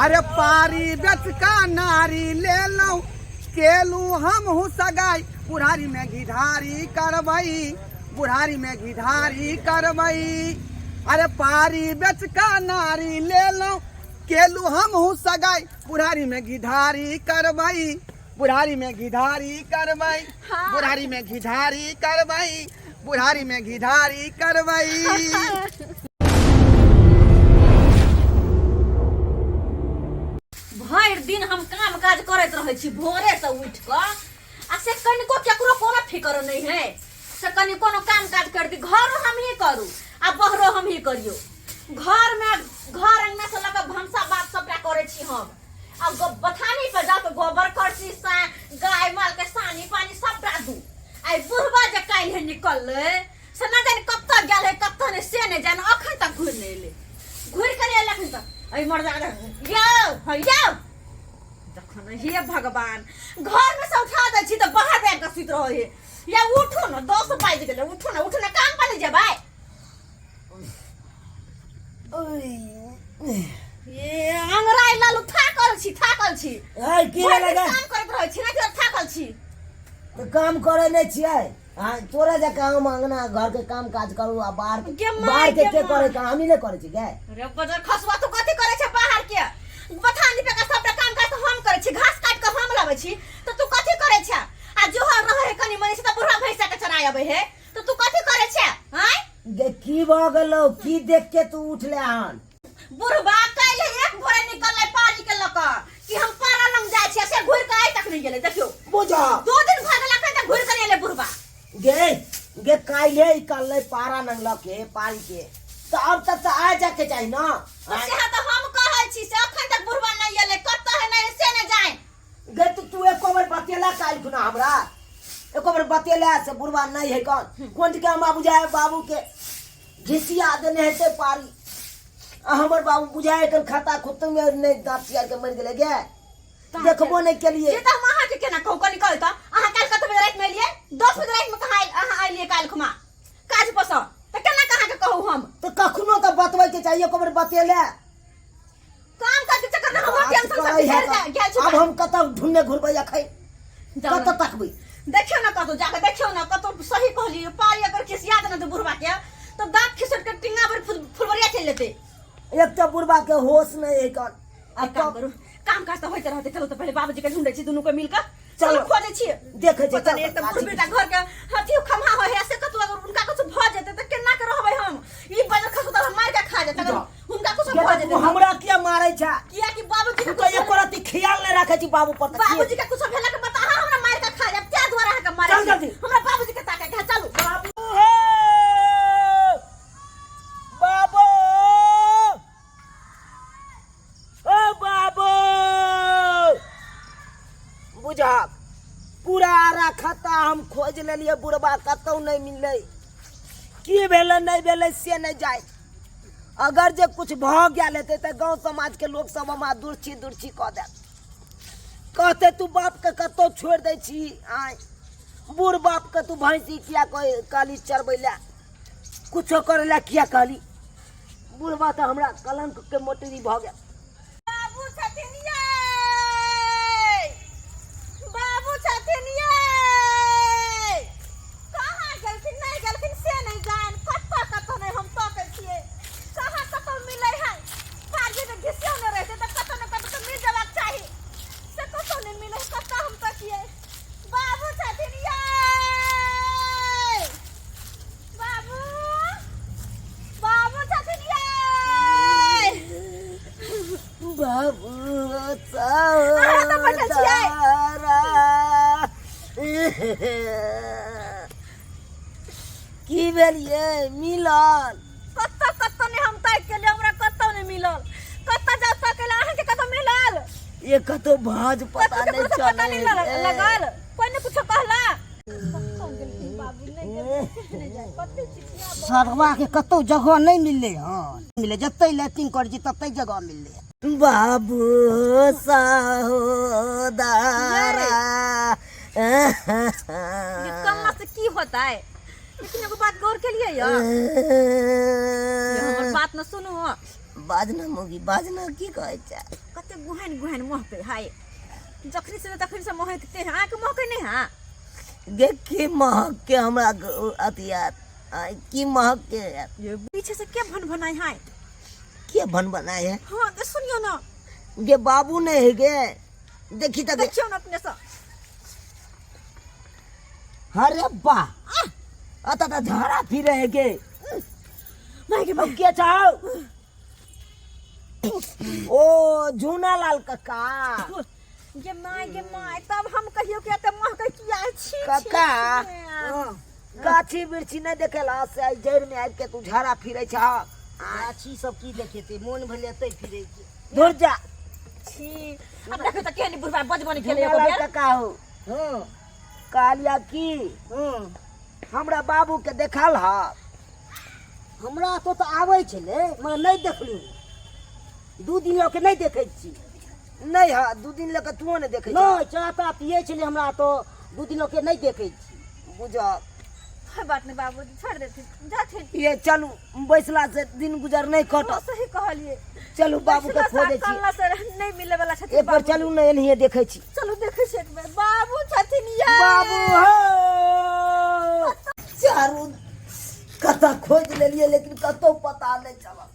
अरे पारी बेचका नारी लेलहुँ केलू हमहूँ सगाई, बुढ़ारी में घिढारी करबै, बुढ़ारी में घिढारी करबै। अरे पारी बेचका नारी लेलहुँ केलू हमहूँ सगाई, बुढ़ारी में घिढारी करबै, बुढ़ारी में घिढारी करबै, बुढ़ारी में घिढारी करबै, बुढ़ारी में घिढारी करबै। भरि दिन हम काम काज करैत रहै छी भोरे से उठि कऽ, आ से कनिको केकरो कोनो फिकर नहि है, से कनि कोनो काम काज कर दी। घरो हमही करू आ बहरो हमही करियो। घर में घर अंगना से लऽ कऽ भनसा बात सबटा करै छी हम। आ बथानी पर जाके गोबर करसी सा गाय माल के सानी पानी सबटा दू। आई बुढ़बा जे काल्हि है निकललै से न जाने कब तक गेल है कब तक नहीं से नहीं जाने, अखन तक घुरि नहीं एलै, घुरि के नहीं एलै अखन तक। अइ मर जा यौ है यौ, जखन हे भगवान घर में से उठा दै छी तऽ बाहर बैठ के सुति रहै है। या उठू न, 10 बाजि गेलै, उठू न, उठू न, काम पर नहीं जेबै। ये अंगराई लालू थाकल छी, थाकल छी। ए, की भरि दिन भेलै गे? काम करैत रहै छी ना, थाकल छी। तऽ काम करै नहि छियै? हाँ, तोरा जकाँ हम अंगना घर के काम काज करू आ बाहर के गे माय, बाहर के गे के माय। करे काम हमही नहि करै छी गे। रे बजर खसुआ, तू कथी करै छै बाहर के? बथानी पे के सबटा काम काज तऽ हम करै छी, घास काटि के हम लाबै छी, तऽ तू कथी करै छै? आ जो हर रहै है कनी मनी से तऽ बुढ़ा भैंसा के चराय अबै है, तऽ तू कथी करै छै? आँय गे की भऽ गेलौ? की देख के तू उठले हन? बुढ़बा काल्हि एक भोरे निकललै पानी के लऽ कऽ कि हम पारा लग जाइ छियै, से घुरि कऽ आइ तक नहि गेलै। देखियौ बुझा 2 दिन भऽ गेल, अखन तक घुरि कऽ नहि एलै बुढ़बा। गे गे काल्हि निकललै पारा नंग लऽ के पारी के, तऽ अब तक तऽ आ जाके चाही ना। तऽ सएह तऽ हम कहै छी, से अखन तक बुढ़बा नहि एलै, कतऽ है नहि से नहि जाय। गे तऽ तू एको बेर बतेला काल्हि खुना हमरा? एको बेर बतेला से बुढ़बा नहि है कौन कोन के? हमरा बुझाय बाबू के घिसिया देने हेतै पारी, आ हमर बाबू बुझाय एखन खाता खुत्तू में नहि दाँत चियार के मरि गेलै गे, देखबो नहि केलिए। जे तऽ हम अहाँके केना कहू, कनि कहू तऽ अहाँ काल्हि कते बजे रातिमे एलियै? 10 बजे रातिमे कहाँ अहाँ एलियै काल्हि खुमा काज पर सँ? तऽ केना कऽ अहाँके कहू हम? तऽ कखनो तऽ बतबैके चाही, एको बेर बतेले। काम काज के चक्कर में हमर बात टेंशन से करै है बिगड़ तऽ। गेल छी। आब हम कतऽ ढूंढने घुरबै अखन? जाउ कतऽ ने। तकबै? देखियौ ने, कतौ जाके देखियौ ने, कतौ सही कहलियै। पारी अगर खिसिया देने तऽ बुढ़बा के तऽ दाँत खिसट के टिंगा पर फुलबरिया चलि जेतै। एक तऽ बुढ़बा के होश नहि है कन। आ एक काम तब करू, काम काज तऽ होइत रहतै, चलू तऽ पहिले बाबूजी के ढूंढै छी दुनू के मिल कऽ। चलो। चलो खोजै छियै, देखै छियै, पता चल, नहि एक तऽ गाछी बुढ़ बेटा घर के अथी खम्हा होइ है, से कतौ अगर हुनका किछु भऽ जेतै तऽ केना के रहबै हम? ई बजर खसू तऽ मारि के खा जेतै अगर जा। हुनका किछु गे भऽ तऽ जेतै तू हमरा किया मारै छै? कियाकि बाबूजी तू के तऽ एको रत्ती ख्याल नहि राखै छी बाबू पर तऽ बाबूजी के कुछो भेला के बता, अहाँ हमरा मारि के खा जायब, ताहि दुआरे अहाँके मारै चल छी। जल्दी। हमरा बाबूजी के ताके के है, चलू। बाबू हो, बाबू, ओ बाबू, बुझा पूरा आरा खत्ता हम खोज लेलियै, बुढ़बा कतौ नहि मिललै। की भेलै नहि भेलै से नहि जाय। अगर जे कुछ भऽ गेल हेतै तऽ गाँव समाजके लोक सब हमरा दुर्छी दुर्छी कऽ देत, कहते तू बापके कतौ छोड़ि दै छी, आँय बूढ़ बापके तू भैंसी किया कहली चरबै लए, कुछो करै लए किया कहली? बुढ़बा तऽ हमरा कलंक के मोटरी भऽ गेल। बाबू छथिन यै, बाबू छथिन यै, कहाँ गेलखिन नहि गेलखिन से नहि जान। कतऽ कतऽ नहि हम तकै छियै, कहाँ कतऽ मिलै है। पाजी के घिसियो नहि रहतै तऽ कतऽ ने कतऽ तऽ मिल जेबाक चाही, से कतौ नहि मिलै है, कतऽ हम तकियै? बाबू छथिन यै, बाबू, बाबू छथिन यै। बाबू। अहाँ तऽ बैठल छियै। की भेल ये मिलल? कतऽ कतऽ नहि हम ताकि के लिए, हमरा कतौ नहि मिलल। कतऽ जाउ ताकै लए? अहाँके कतौ मिलल? ये कतौ भाज पता कतौ नहीं केकरो से पता चले नहीं लगल? कोई ने कुछो कहला? कतौ गेलखिन बाबू? नहि गेलखिन, नहि जाय। कते चिचिया सरवा के कतौ जगह नहीं मिलले हन, मिले जते लैट्रिन करै छी तते जगह मिलले। बाबू सहोदरा, ये कलना से की होता है? लेकिन एगो बात गौर के लिए ये हमर बात न सुनू। बाजना मौगी बाजना की कहै छै कते गुहाइन गुहाइन महकै हाय जखनी से तखनी से महकते हैं आँख महकै नहीं हाँ गे की महक के हमरा अथी आयत आय, की महक के आयत ये पीछे से के भन भनाई हाय के भन बनाए है हाँ तो सुनियो ना गे बाबू नहीं है गे देखी तक देखियो ना अपने से अरे वाह अतः तो झाड़ा फिरे है गे माय के अब के चाहो ओ झूना लाल कक्का गे my गे माय तब हम कहियो के त महकै किया छी छी, कक्का छी। गाछी वृक्षी नहीं देखेला से आई जड़ में आबि के तू झाड़ा फिरे छ गाछी सब की देखेतै मोन भेलै एतै फिरै के दूर जा छी अब देखो त केहन बुढ़बा बजबनी खेले झूना एको लाल बेर कक्का हो हँ कहलिया की हँ हमरा बाबू के देखल ह हमरा तो तऽ आबै छलै मगर नहि देखलहुँ 2 दिन लऽ के नहि देखै छी। नहीं हा, 2 दिन लऽ के तू नहीं देखे? नहि, चाह ताह पियै छलै हमरा तो 2 दिन लऽ के नहि देखै छी। बुझ। कोई बात नहीं बाबूजी, छोड़ देथिन, जाथिन। ये चलू, बैसला से दिन गुजर नहीं वो कटत। सही कहलिए। चलू, बाबू के बैसला से खोजै छी। कल्ला से नहीं मिले वाला छथिन एक बार बाबूजी। चलू ने, एनहिए देखै छी। चलू, देखै छी एक बेर, बाबू छथिन या। बाबू हो, चारू कतऽ खोजि लेलियै लेकिन कतौ पता नहि चलल,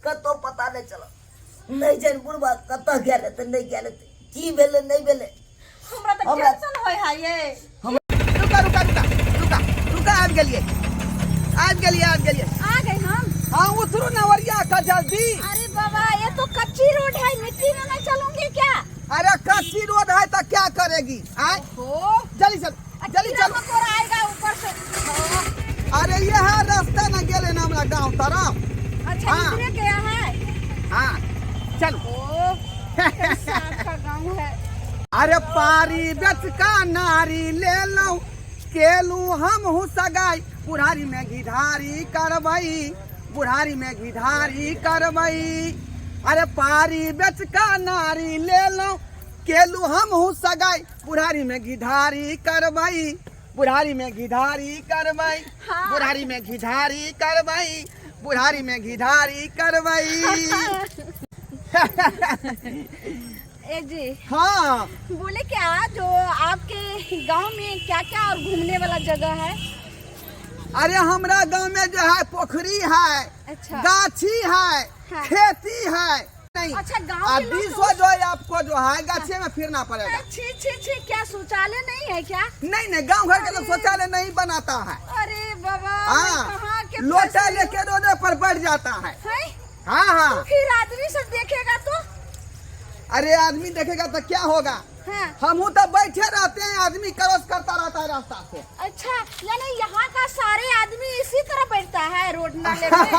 कतौ पता नहि चलल। नहि जानि बुढ़बा कतऽ गेल हेतै, नहि गेल हेतै, की भेलै, नहि भेलै। हमरा तऽ टेंशन होय है ये। रुका रुका रुका रुका रुका, आबि गेलियै, आबि गेलियै, आबि गेलियै। आ गए हम। हाँ, उतरू ना वरिया का जल्दी। अरे बाबा, ये तो कच्ची रोड है, मिट्टी में मैं चलूंगी क्या? अरे कच्ची रोड है तो क्या करेगी? आए हो। जल्दी चल, जल्दी कीड़ा चल। मकोड़ा आएगा ऊपर से। अरे ये है रास्ता ना, गेले ना हमरा गांव तरफ। अच्छा। हाँ। इधरे गया है। हाँ, चलो। ओ सांप का गाँव है। अरे पारी बेच का नारी ले लूं केलू हम हूँ सगाई, बुढ़ारी में घिधारी करबई, बुढ़ारी में घिधारी करबई। अरे पारी बेच का नारी ले लूं केलू हम हूँ सगाई, बुढ़ारी में घिधारी करबई, बुढ़ारी में घिधारी करबई। हाँ। बुढ़ारी में घिधारी करबई, बुढ़ारी में घिधारी करबई। ए जी। हाँ। बोले क्या, जो आपके गांव में क्या क्या और घूमने वाला जगह है? अरे हमरा गांव में जो है पोखरी है, गाछी है, खेती है नहीं। अच्छा, गांव आ के लोग बीसो जो है आपको जो है गाछी में फिरना पड़ेगा। छी छी छी, क्या शौचालय नहीं है क्या? नहीं नहीं, गांव घर के लोग शौचालय नहीं बनाता है। अरे बाबा, मैं हाँ, कहाँ के लोटा फंस गई लेके रोडे पर बैठ जाता है। हूँ? हैं? हाँ हाँ। फिर आदमी सब देखेगा तो? अरे आदमी देखेगा तो क्या होगा? हाँ। हम तो बैठे रहते हैं, आदमी क्रॉस करता रहता है रास्ता से। अच्छा, यानी यहाँ का सारे आदमी इसी तरह बैठता है रोड नाले में?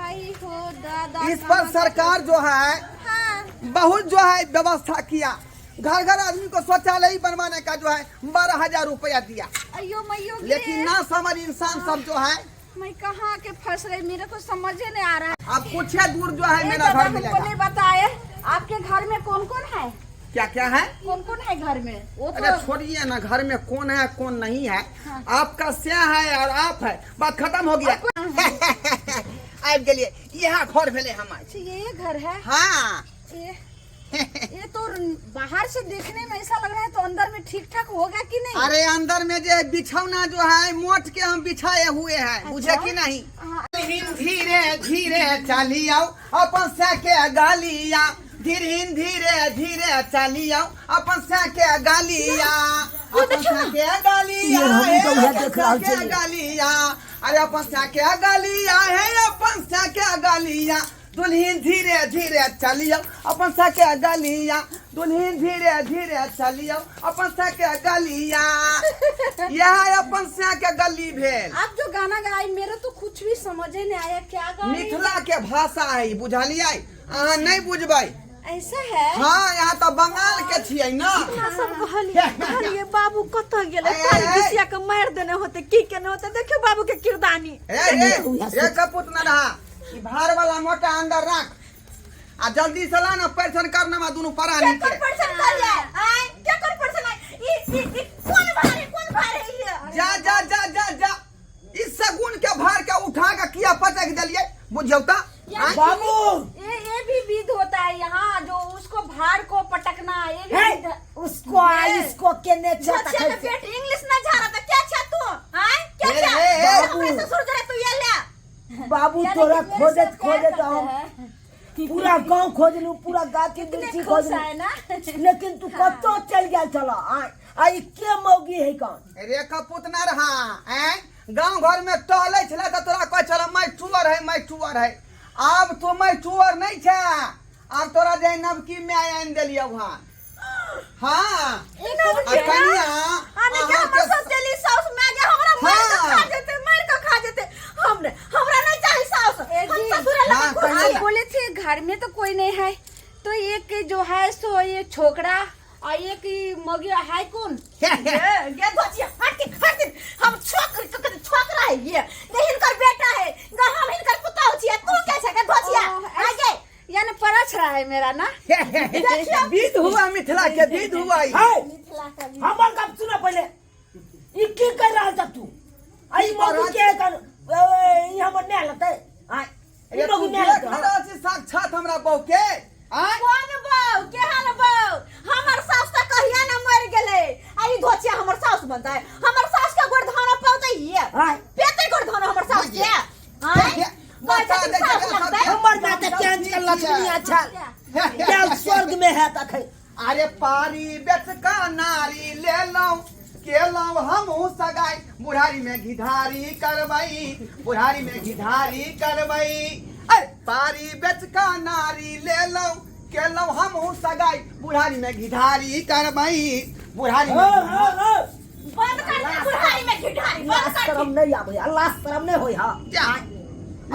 आई हो दादा। इस पर कहाँ के- सरकार जो है बहुत जो है व्यवस्था किया, घर घर आदमी को शौचालय ही बनवाने का जो है 12,000 रुपया दिया। अयो मयो गे। लेकिन ना समझ इंसान सब जो है। मैं कहाँ के फंस रही, मेरे को समझ ही नहीं आ रहा है। अब कुछ है दूर जो है ए मेरा दादा, घर हमको मिलेगा। नहीं बताए, आपके घर में कौन कौन है? क्या क्या है? कौन कौन है घर में वो अरे तो छोड़िए ना, घर में कौन है कौन नहीं है। आपका स्या है और आप है, बात खत्म हो गया। आबि गेलिए, यहाँ घर भेले हमार। अच्छा, ये घर है? हाँ। ये तो बाहर से देखने में ऐसा लग रहा है, तो अंदर में ठीक ठाक होगा कि नहीं? अरे अंदर में जो है बिछौना जो है मोट के हम बिछाए हुए हैं, बुझे कि नहीं? धीरे धीरे चली आओ अपन से के गालिया, धीरे धीरे धीरे चली आओ अपन से के गालिया, अपन से के गालिया। ये हमहूँ तऽ उएह हे, देख रहल अपन से के छलियै। गालिया, अरे अपन से के गालिया है, अपन से के गालिया। दुल्हन धीरे धीरे चलियो अपन से के गलिया, दुल्हन धीरे धीरे चलियो अपन से के गलिया। यह अपन से के गली भेल। आप जो गाना गाए, मेरे तो कुछ भी समझ ही नहीं आया, क्या गा रही हैं? मिथिला के भाषा है, बुझलियै? अहाँ नहीं बुझबै। ऐसा है? हाँ, यहाँ तऽ बंगाल के छियै ना। अपना सब कहलिए कहलिए बाबू कतऽ गेलै? ए, ए, काल्हि ए। घिसिया के मारि देने होते, की केने होते। देखियो बाबू के किरदानी। ए ए ए, कपूत न रहा, ई भार वाला मोटा अंदर रख आ जल्दी से ला ना परेशान करना मा दुनू प्राणी केकर के। परेशान करिए आय, केकर परेशान आय? ई ई ई कोन भारे, कोन भारे ई? जा जा जा जा जा, इस सगुन के भार के उठा के किया पटक देलियै, बुझियौ तऽ। आँय? बाबू ये भी विध होता है यहाँ जो उसको भार को पटकना ये भी हे, विध उसको आ इसको केने छे बच्चा के तखन से। पेट इंग्लिश ना जा रहा था क्या छा तू हां क्या ए, छा ए, ए, हमरे ससुर जरे तू ये ले बाबू यानी तोरा कि मेरे खोजत से प्यार खोजत करते हम हैं। पूरा गांव खोजलू पूरा गाछी कितने बिरछी खुश खोजलू है ना लेकिन तू कतो चल गेल छल आय आई के मौगी है कौन रे कपूत ना रहा ऐं गांव घर में टहले छले तऽ तोरा कहै छल मैं चुअर है मैं चुअर है आब तू मैं चुअर नहीं छे आब तोरा जे नवकी my आनि देलियौ हन हाँ आ कनिया आने के अहाँके हमर सौतेली साउस माय गे हमरा मार के हाँ। खा जेते मार के खा जेते हमने हमरा नहीं चाही साउस ए हम जी। ससुर लगे हाँ, खुश कहिए। छी। आप बोले थे घर में तो कोई नहीं है तो एक जो है सो ये छोकरा और एक ही मौगी है कौन गे गे धोचिया हट के हट के हम छोकरी के छोकरा है ये ये हिनकर बेटा है ग हम हिनकर पुतहु छियै तू के छै गे धोचिया ओ, आ गे यानी परछ रहा है मेरा ना विध हुआ मिथिला के विध हुआ ई। है हमर गप सुन पहिले ई की कर रहल छ तू आ ई मौगी के है कौन ई हमर नै लतै आय ई रे तू मौगी नै देख लतै रहल छी साक्षात हमरा बहू के आँय? कोन बहू केहन बहू हमर सास तऽ कहिया ने मरि गेलै आ ई धोचिया हमर सास बनतै हमर सास के गोड़ धान पौतै ये आय पेतै गोड़ धान हमर सास के आँय कहै बता छथिन दे सास जकरा लगतै हमर माता केहन के लक्ष्मी अच्छा गेल स्वर्ग में है तखन अरे पारी बेच का नारी लेलौं केलौं हमहूँ सगाई बुढ़ारी में घिधारी करबई बुढ़ारी में घिधारी करबई अरे पारी बेच का नारी लेलौं केलौं हमहूँ सगाई बुढ़ारी में घिधारी करबई बुढ़ारी में हो हो हो बंद कर दे बुढ़ारी में घिढारी बंद लाज कर शरम नहीं आबै है लाज शरम नहीं होय हा जा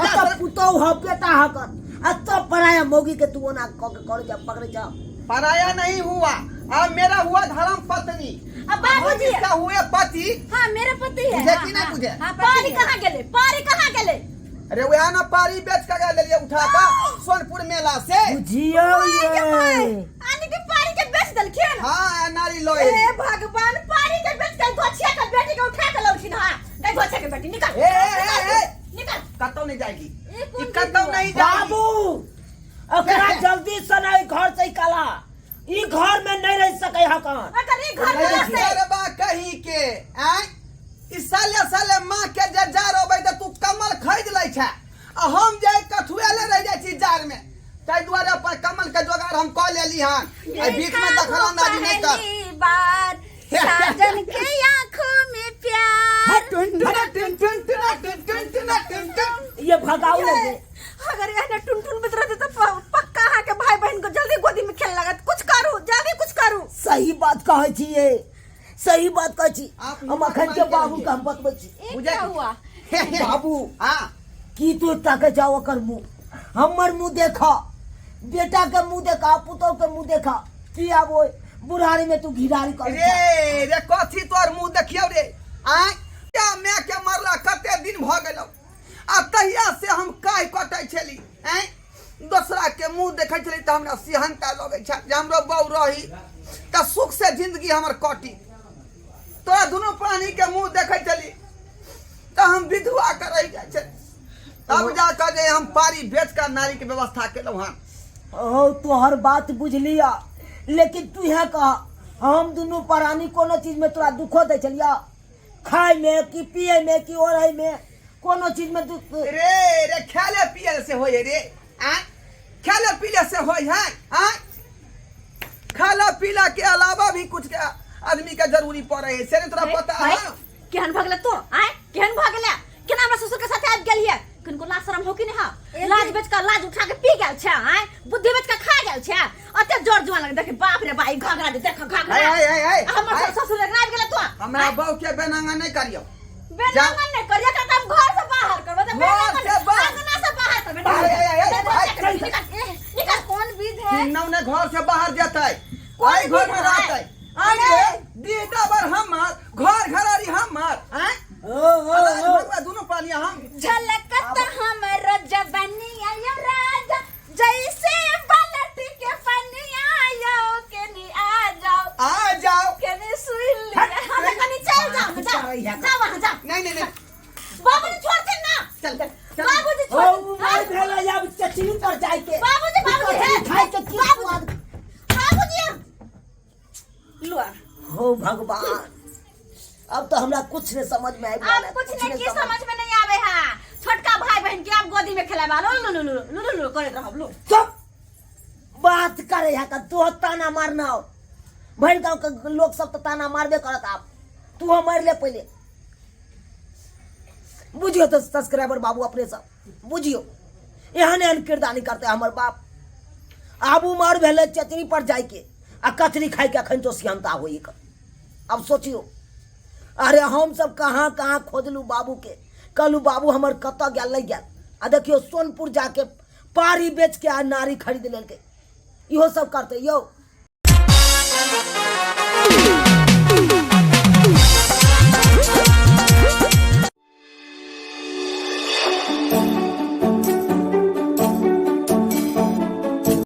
आ तब पुतहु ह बेटा ह कर आ तब पराया मौगी के तू ओना क के कर जा पकड़े जा पराया नहीं हुआ अब मेरा हुआ धर्म पत्नी अब बाबूजी हम इसका हुए पति हाँ मेरा पति है बुझे हाँ, कि नहीं हाँ, बुझे? हाँ, पति पारी है। कहाँ गेलै पारी कहाँ गेलै अरे वह ना पारी बेच के ले लिए उठा का सोनपुर मेला से बुझियो ये आने के पारी के बेच देलखिन हाँ नारी लोए ए भगवान पारी के बेच के गोछिया के बेटी के उठा के लौखिन हां गई गोछिया के बेटी निकल ए, ए, ए, ए। निकल कतौ नहीं जाएगी ये कौन ई कतौ नहीं जाएगी बाबू ओकरा जल्दी से ना ई घर से निकाला ई घर में नहीं रह सके हकन अगर ई घर में रहतै अरे बा कहीं के आय ई साले साले माँ के जे जार अबै तऽ तू कमल खरीद लै छै आ हम जे कठुएले रहि जाइ छी जार में ताहि दुआरे अपन कमल के जोगाड़ हम कऽ लेली हन आ बीच में दखल अंदाजी नहि कर पहली बार साजन के आंखों में प्यार टुन टुन टुन टुन टुन टुन टुन टुन टुन टुन ये भगाऊ लगे अगर एहने टुन टुन बज रहते तो पक्का अहाँ के भाई बहन को जल्दी गोदी में खेल लगत कुछ करू जल्दी कुछ करू सही बात कहै छी ये सही बात कहै छी आप हम हिम्मत अखन के मान के बाबू रहिए। के हम बतबै छी ये बुझे क्या कि- हुआ बाबू हाँ की तू ताके जाओ ओकर मुंह हमर मुंह देख बेटा के मुंह देखा पुतोह के मुंह देखा की आब ओइ बुढ़ारी में तू घिरारी कर रे रे कथी तोर मुंह देखियौ रे आय क्या माय के मरला कते दिन भऽ गेलौ आ तहिया से हम काहि कटै छली आँय दोसरा के मुंह देखै छली तऽ हमरा सिहनता लगै छल जे हमरो बहू रही तऽ सुख से जिंदगी हमर कटी तोरा दुनू प्राणी के मुंह देखै छली तऽ हम विधवा के रहि जाइ छली तब जा कऽ जे हम पारी बेच कऽ नारी के व्यवस्था केलहुँ हन ओ तोहर बात बुझलिया लेकिन तू है कह हम दुनू प्राणी कोनो चीज में तोरा दुखो दै छलिया खाय में कि पिए में कि ओढ़े में कोनो चीज में दुख रे रे खेले पिए से होय रे आय खेले पीले से होय है आय खाला पीला के अलावा भी कुछ के आदमी के जरूरी पड़े है से नहीं तोरा पता है केहन भगले तो आय केहन भगले केना हमरा ससुर के साथे आबि गेलियै किनको लाज शरम हो कि नहीं हा लाज बेच के लाज उठा के पी गेल छै आय बुद्धि बेच के खा गेल छै अते जोर जुआन लगे देख बाप रे बाई घाघरा दे देख घाघरा है, है, है, है। हमर है। ससुर लग आबि गेलै तो हमरा बहू के बेनांगा नहीं करियो बेनांगन नहीं करियो त हम घर से बाहर करबो त घर बेनांगन से बाहर। अंगना से बाहर करबे है, है, है, है, निकल निकल कौन विध है किन्नौ ने घर से बाहर जेतै कोन आई घर में विध है? रहतै आई रे दीदा बर हमर घर घरारी हमर आय ओ ओ ओ भगवा दुनू पानी हम झलकत हमर जबनिया यो राजा जैसे पलट के पनिया यो केनी आ जाओ आ जाओ केनी सुन लिया हम कनी चल जाओ जाओ जाओ वहां जाओ नहीं नहीं नहीं बाबूजी छोड़थिन ना चल चल बाबूजी ओ छोड़ उमर भेलै आब चचरी पर जाइके। बाबूजी, बाबूजी, हे। खाइ के की स्वाद। बाबूजी, लुआ। हो भगवान, अब तो हमरा कुछ नहीं समझ में आबि रहल अब है, कुछ नहीं की समझ। समझ में नहीं आवे है। छोटका भाई बहन के आप गोदी में खेलाबा लो लो लो लो लो लो लो करैत रहब लो। चुप बात करे है का तू ताना मारना हो। भरि गाँव के लोग सब तो ताना मारबे करत। आप तू मार ले पहले। बुझियो तो सब्सक्राइबर बाबू, अपने सब बुझियो, एहन एहन किरदानी करते हमर बाप। आब उमर भेलै चचरी पर जाइके आ कचरी खाइके, अखन तो सिहनता होई। अब सोचियो। अरे हम सब कहाँ कहाँ खोजलू बाबू के, कहलू बाबू हमर कतऽ गेल, नहि गेल। आ देखियो, सोनपुर जाके पारी बेच के आ नारी खरीद लेलकै। इहो सब करते यौ।